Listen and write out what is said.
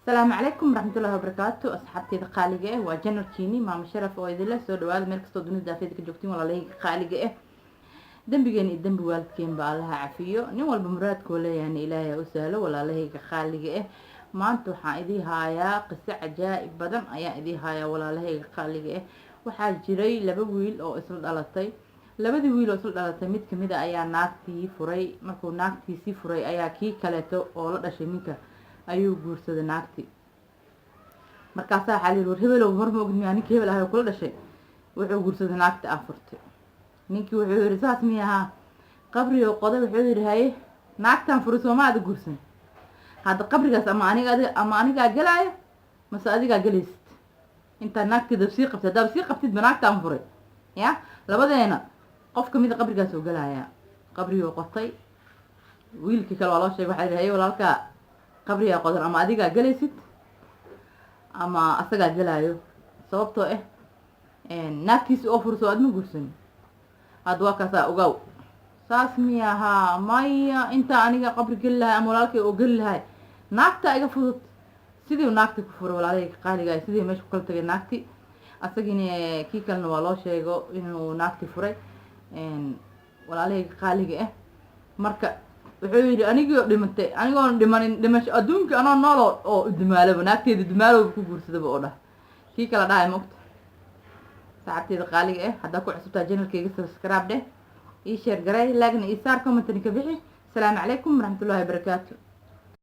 Asalaamu calaykum waraxmatullahi wabarakaatu, asxaabteyda qaaliga ah. Waa channelkiini Maamo Sharaf oo idinle soo dhawaada meel kastoo dunida daafeeda ka joogtiin. Walaalahayga qaaliga ah, dembigeena iyo dembi waalidkeenba Allaha cafiyo. Nin walba muraadkoo leeyahana Ilaahay ha u sahlo. Walaalahayga qaaliga ah, maanta waxaan idii haayaa qiso cajaa'ib badan ayaan idii haayaa. Walaalahayga qaaliga ah, waxaa jiray laba wiil oo isla dhalatay. Labadii wiil oo isla dhalatay, mid kamid a ayaa naagtii furay. Markuu naagtiisii furay ayaa kii kaleeto oo la dhashay ninka ayuu guursaday naagtii. Markaasaa waxaa la yidhi, "War hebelow, hor ma ogid miyaa ninkii hebel ahay oo kula dhashay wuxuu guursaday naagta aa furtay?" Ninkii wuxuu yihi, "Saas miya ahaa?" Qabrigo qoday. Wuxuu yihi, "Haye, naagtaan furay sooma aada guursan? Hadda qabrigaas ama aniga ama anigaa gelaayo mase adigaa gelaysid. Intaa naagteeda sii qabtid, haddaaba sii qabtidba naagtaan furay ya, labadeena qof kamida qabrigaas oo gelayaa." Qabrigoo qotay. Wiilkii kale waa loo sheegay. Waxaa yihi, "Haye walaalkaa, qabrigaa qodan, ama adigaa gelaysid ama asagaa gelaayo, sababtoo ah naagtiisi oo furso aad ma guursan. Hadda waa kaasaa, ogaaw." "Saas miya ahaa? Maya, intaa aniga qabri geli lahay ama walaalkay oo geli lahay, naagtaa iga fudud." Sidii naagti ku furay, walaalahayga qaaliga, sidii meesha ku kala tagay naagti. Asagina kii kalena waa loo sheego inuu naagti furay. Walaalahayga qaaliga ah, marka wuxuu yidhi, "Anigoo dhimatay, anigoon dhimanin dhimasho adduunka, anoo noolo oo dumaalaba naagteeda dumaalowba ku guursadaba," oo dhah kii kala dhahay. Ma ogta, saxabteeda qaaliga ah, haddaa ku cusubtaa channelkayga, subscribe dheh, ii share garay, like-na ii saar, commentna ka bixi. Asalaamu calaykum waraxmatullahi wabarakaatu.